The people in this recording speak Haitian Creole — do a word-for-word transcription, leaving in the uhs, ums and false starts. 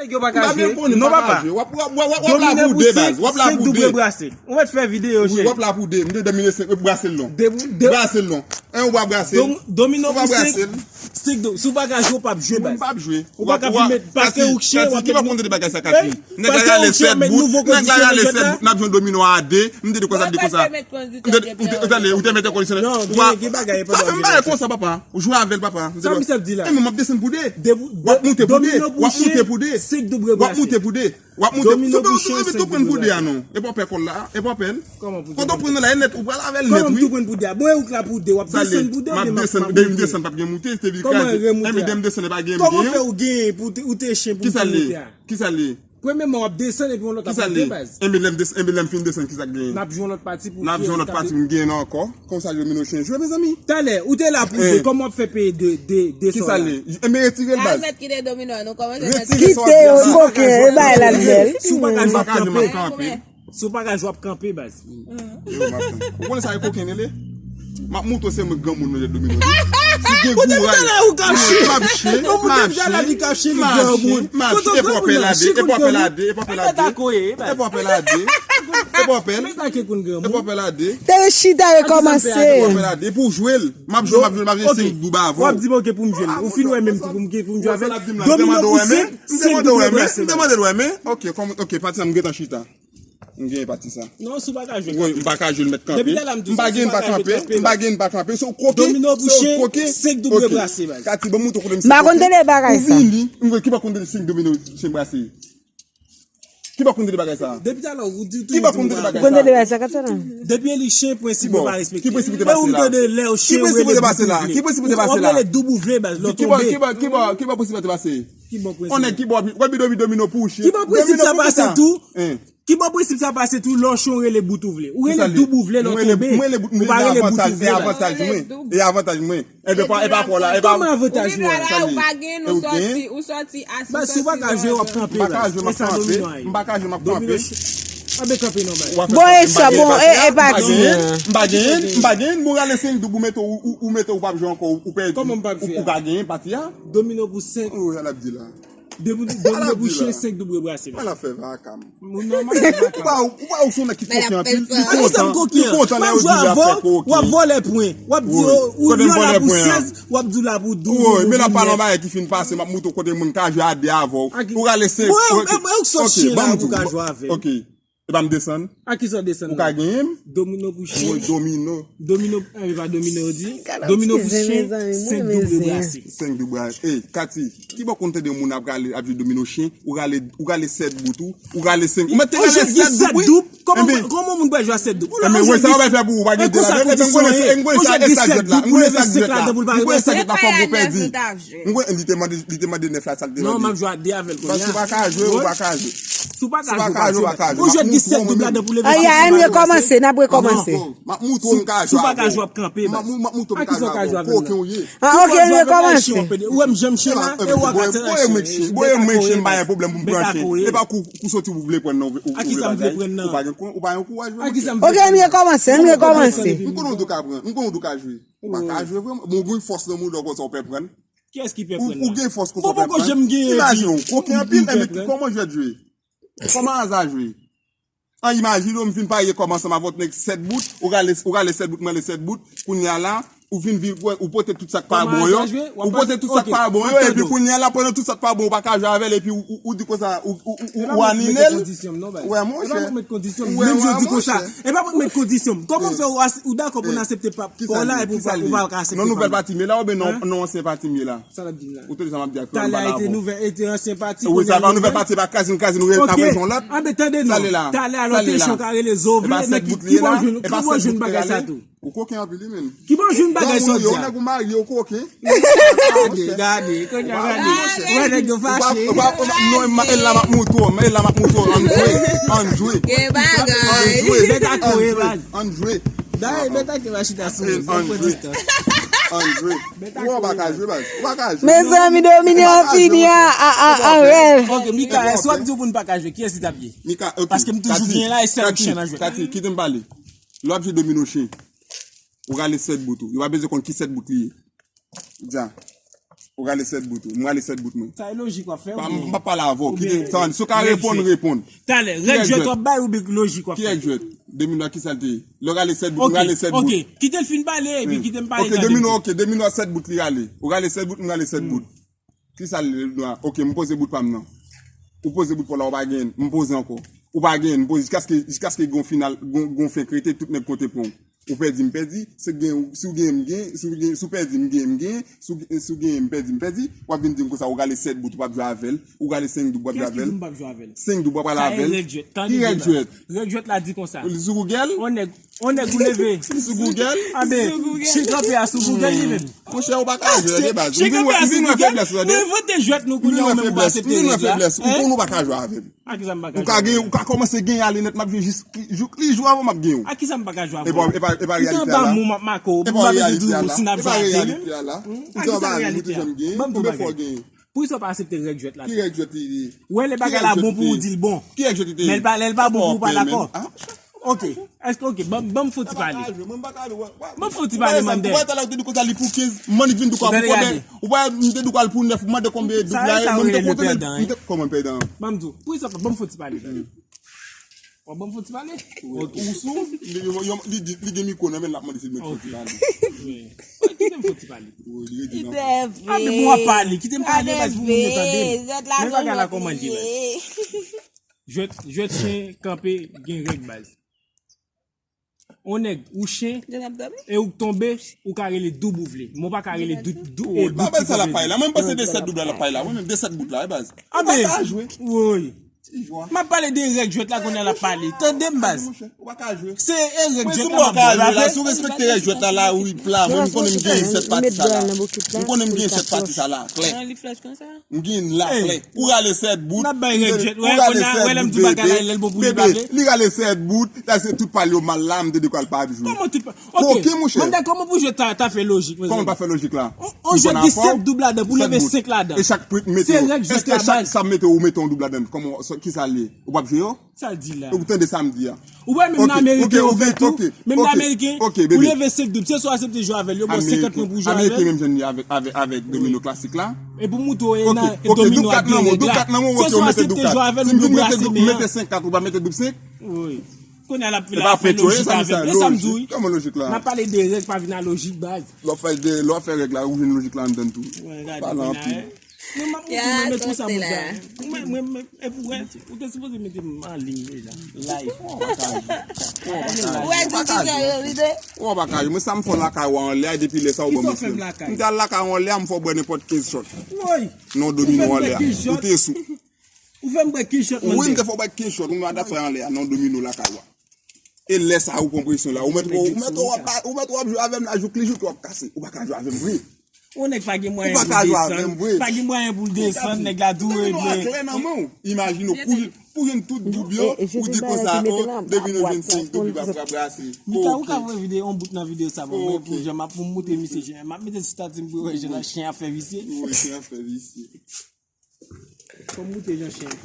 Nèg yo pa ka jwe. Non, papa. W ap, w ap, w ap, w ap la pou de baz. W ap la pou de. Ou mèt fè videyo, cheri. W ap la pou de. M te domine senk, brase l non. Brase l non. En, w ap brase l. Domino pou senk. Senk do. Si w pa ka jwe, w p ap jwe, baz. M p ap jwe. Ou pa ka vin met pase ou chen, w ap met. Kati, ki pa konn de bagay sa, Kati? Nèg la rale sèt bout. Nèg la rale sèt bout. N ap jwenn domino a de. M te di konsa, m te di konsa. Ou te, ou te, ou te mete kondisyonè. Non, gen, gen bagay. Pa fè m bagay konsa, papa. Ou jwe avè l, papa. Sa misye ap di la. E men m ap desann pou de. W ap moute pou de. W ap moute pou de. W ap moute pou de. W ap moute. Domino pou chen, senk pou de. Tou pran pou de a non. E pa w pè kòl la. E pa w pè l. Kòman pou de? Kòman pou de? Kòman pou de? Bon, e ou k la pou de. W ap desann pou de. M ap desann. Depi m desann, p ap gen moute. Te vin kraze. Kòman remoute a? Kòman fè ou genyen pou ou te chen pou ou te moute a? Kisa l ye? Kisa l ye? Premyèman, w ap desann epi yon lòt ap moute, baz. Enben lè m desann, enben lè m fin desann, kisa k genyen? N ap jwe yon lòt pati pou. N ap jwe yon lòt pati pou m genyen ankò. Konsa domino chen jwe, mezanmi. Talè, ou te la pou de, kòman w ap fè peye de, de, de sa w la? Kisa l ye? Enben retire l, baz. Al mèt kite domino a, nou kòmanse mèt. Kite yo, koken, e bay la l bèl. Si w pa ka jwe, w ap kanpe. Si w pa ka jwe, w ap kanpe, baz. Yo, m ap tann. Ou konnen sa e koken rele? M ap moutre w se mwen k granmoun nan jwèt domino. Si gen gouray, m ap chen, m ap chen, m ap chen, m ap chen, e pa w pè la de, e pa w pè la de, e pa w pè la de, e pa w pè la de, e pa w pè l a de, e pa w pè l. E pa w pè la de. Te chita rekòmanse. E pa w pè la de, pou w jwe l. M ap jwe, m ap jwe, m ap jwe senk doub avan w. W ap di m oke pou m jwe l. Ou fin wè menm tou pou m, pou m jwe avè l. Domino pou senk, senk doub brase. M te mande l wè men. Oke, kòm, oke, pati sa m gentan chita. M genyen pati sa. Non, si w pa ka jwe kanpe. Wi, m pa ka jwe l mèt kanpe. Depi talè m di w sa, si w pa ka jwe kanpe. M pa genyen, m pa genyen, m pa kanpe. Se w koke, se w koke. Domino pou chen, senk doub brase, baz. Kati, ban m moutre w kote m se koke. M pa konn tande bagay sa. Ou vini, m wè ki pa konn tande senk domino chen brase. Ki pa konn tande bagay sa? Depi talè ou di tou. Ki pa konn tande bagay sa? Ou konn tande bagay sa, Kati, non? Depi e li chen, prensip yo pa respekte. Ki prensip ki te pase la? E ou tande lè w chen, ou rele doub ou vle. Ki prensip ki te pase la? Ou rele doub ou vle, baz, lè w tonbe. Ki pa, ki pa, ki pa, ki pa prensip la te pase? Ki bon prensip? On nèg ki bò, w ap domino pou chen. Ki bon prensip sa pase tou? Ki bò prensip sa pase tou, lè w chen w rele bout ou vle? Ou rele doub ou vle lè w tonbe. Ou pa rele bout ou vle, baz. E avantaj mwen. E avantaj mwen. Enben pa, e pa pa w la, e pa. Kòman avantaj ou a? Ou pa genyen, ou sòti, ou sòti asou. Baz, si w pa ka jwe, w ap kanpe, baz. E sa domino a ye. M pa ka jwe, m ap kanpe. Anben kanpe non, baz. Bon, e sa, bon, e, e pati an. M pa genyen, m pa genyen, m pa genyen, m rale senk doub, ou mete, ou, ou, ou mete, ou p ap jwe ankò, ou pèdi. Kòman m p ap jwe a? Ou ka genyen pati a. Domino pou senk. Ou, sa l ap di la. Depi, depi pou chen senk doub brase. Ala fè vakam. Ou pa, ou pa, ou se yon nèg ki koken anpil, li kontan, li kontan lè yo di l ap fè koken. W ap vòlè pwen. W ap di, ou, ou la pou sèz, w ap di w la pou douz. Wi, men n ap pale yon bagay ki fin pase, m ap moutre w kote moun ka jwe a de avè w. Ou rale senk. Oke, ban m di w. Oke. Epa m desann. A kisa w desann? Ou ka genyen m? Domino pou chen. Wi, domino. Domino, eh, pa domino yo di. Domino pou chen, senk doub brase. Senk doub brase. Ey, Kati, ki bò konn tande moun ap rale, ap jwe domino chen, ou rale, ou rale sèt bout ou, ou rale senk. Ou mèt te rale sèt doub, wi. Kòman, kòman moun pral jwe a sèt doub? Ou la, ou jwe sèt doub. Sa w pral fè pou ou, pa gen de la. Mwen konnen sa, e sa jwèt la. Mwen konnen sa jwèt la. Mwen konnen sa jwèt la, fòk ou pèdi. Mwen konnen, li te mande, li te mande nèf la, sa l te mande. Non, m ap jwe a de avè l kounye a. Paske ou pa ka jwe, ou pa ka jwe. Si w pa ka jwe, ou pa ka jwe. Ou jwe disèt doub ladan pou leve. Aya, ann rekòmanse, n ap rekòmanse. M ap moutre w m ka jwe avè w. Si w pa ka jwe, w ap kanpe, baz. M ap mou-, m ap moutre w m ka jwe avè w. Koken w ye. Ah, ok, n rekòmanse. Ou wè m janm chen la, e ou a ka tande chen. Boye m chen, m pa gen pwoblèm pou m pran chen. E pa kou, kou soti ou vle pran nan, ou vle bagay. Ou pa gen kou-, ou pa gen kouraj vre, monchè. Ok, n rekòmanse, n rekòmanse. M konnen w tou ka pran, m konnen w tou ka jwe. Ou pa ka jwe vre, bon, ou gen fòs nan mouda w konsa ou pè pran. Kiyès ki pè pran la? Ou gen fòs konsa ou pè pran. Imajine w, koken anpil, enben kòman jwèt jwe? Kòman aza jwe? An, imajine w, m fin parye kòb ansanm avè w, nèg sèt bout, ou rale, ou rale sèt bout, mwen rale sèt bout, kounye a la, ou vin, vin, ou pote tout sa k pa bon yo, ou pote tout sa k pa bon yo, epi kounye a la, pandan tout sa k pa bon, ou pa ka jwe avè l, epi ou, ou, ou di konsa, ou, ou, ou, ou anile l. Wè, monchè. Wè, monchè. Menm jan w di konsa. E pa mwen k met kondisyon m. Kòman fè ou as-, ou dakò pou n aksepte pa, pa w la epi ou pa, ou pa ka aksepte pa m? Nan nouvèl pati m ye la oubyen nan, nan ansyen pati m ye la? Sa l ap di m la? Ou tande sa m ap di a? Talè a te nouvèl, e te ansyen pati. Wi, sa pa nouvèl pati, se pa kraze n kraze, nou rele n ap rejwenn lòt. Anben tande non. Talè la. Talè a lòt te chen ka rele zo vle, men ki, ki bò jwenn, ki bò jwenn bagay sa tou? Ou koken anpil wi menm. Ki bò jwenn bagay sa w di a? Granmoun yo, nèg ou marye, ou koken. Gade, gade, kounye a gade. Wè nèg yo fache. Ou pa, ou pa, non, e la m ap moutre w, e la m ap moutre w, ann jwe, ann jwe. Gen bagay. Ann jwe. Bèt ak ou, e baz. Ann jwe. Dayè, Bèt ak te va chita sou mwen, bon pran distans. Ann jwe. Ou pa ka jwe, baz. Ou pa ka jwe. Mezanmi, domino an fini a, a, a, a rèl. Ok, Mika, èske w ap di w pou n pa ka jwe? Kiyès li t ap ye? Mika, ok. Paske m toujou genyen la, e sèl m chen nan jwèt la. Kati, kite m pale. Lè w ap jwe domino chen, ou rale sèt bout ou. Yo pa bezwen konn ki sèt bout li ye. Dja. Ou rale sèt bout ou. M rale sèt bout mwen. Sa e lojik w ap fè. M p ap pale avè w. Kite sa, si w ka reponn, reponn. Talè, rèd jwèt w ap bay oubyen lojik w ap fè? Ki rèd jwèt? Demen nan ki sa l te ye? Lè w rale sèt bout, m rale sèt bout. Ok, kite l fin pale, epi kite m pale. Ok, demen nan, ok, demen nan sèt bout li rale. Ou rale sèt bout, m rale sèt bout. Ki sa l ye? Ok, m poze bout pa m nan. Ou poze bout pa w la, ou pa genyen, m poze ankò. Ou pa genyen, m poze jiskaske, jiskaske gon final, gon, gon fen krete, tout nèg konte pran w. Ou pèdi, m pèdi, si w genyen, si w genyen, m genyen, si w genyen, si w pèdi, m genyen, m genyen, si w, si w genyen, m pèdi, m pèdi, w ap vin di m konsa, ou rale sèt bout, ou p ap jwe avè l, ou rale senk doub, w ap jwe avè l. Kiyès ki di m p ap jwe avè l? Senk doub, w ap rale avè l. Ki rèd jwèt? Ki rèd jwèt? Rèd jwèt la di konsa. Li sou Google? On nèg, on nèg ou leve. Li sou Google? Anben, chen kanpe a sou Google li menm. Monchè, ou pa ka jwe, de baz. M vin wè, m vin wè feblès ou, tande. Nou envante jwèt nou kounye a, ou menm ou pa aksepte rèd la. M vin wè feblès. Ou konn ou pa ka jwe avè m. A kisa m pa ka jwe avè w? Ou ka gen, ou ka kòmanse genyen ale nèt, m ap jwe jis, jouk li jou avan m ap genyen w. A kisa m pa ka jwe avè w? E pa, e pa, e pa reyalite a la. Ou t anba mou m ap make w, m pa mete di w si n ap jwe avè m. E pa reyalite a la. Ou t anba li, ou te janm genyen, konbyen fwa w genyen? Poukisa w pa aksepte rèd jwèt la? Ki rèd jwèt li ye? Ou wè lè bagay la bon pou ou, di l bon. Ki rèd jwèt li te ye? Men l pa, lè l pa bon pou ou, pa dakò. Ok. Èske, ok, ban, ban m fouti pale. Ban m fouti pale, man. Ou pa talè ou te di konsa li pou kenz, man, li vin di kwa pou konbyen? Ou pa m te di kwa l pou nèf, ou mande konbyen doub la ye, mwen m te konte l, m te, kòman pèdan? Ban m di w, poukisa, ban m fouti pale. Ban m fouti pale. Ok. Ou sou, li, li, li, li gen mikwo nan men l, l ap mande si l mèt fouti pale. Kite m fouti pale. Wi, li rete nan. Anben bon, w ap pale, kite m pale, baz, pou moun yo tande m. Men bagay la kòman l ye, baz. Jwèt, jwèt chen kanpe gen règ, baz. On nèg, ou chen, e ou k tonbe, ou ka rele doub ou vle. Men w pa ka rele doub, doub, e doub ki tonbe. Sa l ap pale la, mwen m panse de sèt doub la l ap pale la, mwen menm de sèt bout la, e baz. Anben, ou pa ka jwe. Woy. M ap pale de règ jwèt la, kounye a l ap pale. Tande m, baz. Ou pa ka jwe. Se e règ jwèt la m ap ba w la, si w respekte règ jwèt la, la, wi, pla, mwen m konnen m genyen sèt pati sa la. M konnen m genyen sèt pati sa la, klè. M genyen l la klè. Ou rale sèt bout. N ap bay rèd jwèt. Ou rale sèt bout, bebe. Li rale sèt bout. La se tout pal yo mal la, m te di kwa l pa ap jwe. Kòman tout pal? Ok. Koke, monchè. Mwen dakò, kòman pou jwèt ta, ta fè lojik, mezanmi? Kòman l pa fè lojik la? On, on jwèt gen sèt doub ladan, pou leve senk ladan. E chak pwen k mete yo. Se rèd jwèt la, baz. Èske chak sa m mete yo, ou mete yon doub ladan? Kòman, kisa l ye? Ou p ap jwe yo? Sa l di la? Ou tande sa m di a? Ou wè menm nan Ameriken yo fè tou. Menm nan Ameriken, ou leve senk doub. Se swa w aksepte jwe avè l, yo ba w senkant pwen pou w jwe avè l. Ameriken menm jan li avèk, avèk, avèk domino klasik la. E pou moutre w e nan domino a gen règ la. Se swa w aksepte jwe avè l oubyen w brase men an. Mete senk kat, ou pa mete doub senk? Wi. Kounye a l ap fè lojik avè m. E sa m di w, wi. Kòman lojik la? N ap pale de règ, pa vin a lojik, baz. Lè w fè de, lè w fè règ la, ou jwenn lojik la anndan l tou. Pale anpil. Mwen m ap moutre w, men tou sa moun sa. Mwen, mwen, mwen, epi w wè, ou te sipoze mete m an liy deja. Live. Ou wè di ki fè yo vide? Ou pa ka jwe. Mwen sa m fè w lakay ou anlè a, depi lè sa ou ban m yon fèm. M te al lakay ou anlè a, m fè w bwè nenpòt kenz shot. Woy! Nan domino anlè a. Ou te sou. Ou fè m bwè kenz shot, man. Wi, m te fè w bwè kenz shot. Ou mwen dat fè anlè a, nan domino lakay ou a. E lè sa ou pran presyon la. Ou mèt, ou mèt, ou mèt, ou ap jwe avè m la, jouk li jouk ou ap kase. Ou pa ka jwe avè m vre. Yon nèg pa gen mwayen pou l desann. Pa gen mwayen pou l desann, nèg la tou regle. Domino a klè nan men w. Imajine w, pou, pou jwenn tout doub yo, ou di konsa, o, domino jwenn senk doub, li pa pou ap brase. Mika, ou ka voye videyo, yon bout nan videyo sa ban mwen, pou jan m ap, pou m moutre misye jan. M ap mete sou stati m pou yo wè jan chen ap fè visye. Wi, chen ap fè visye. Fò m moutre jan chen.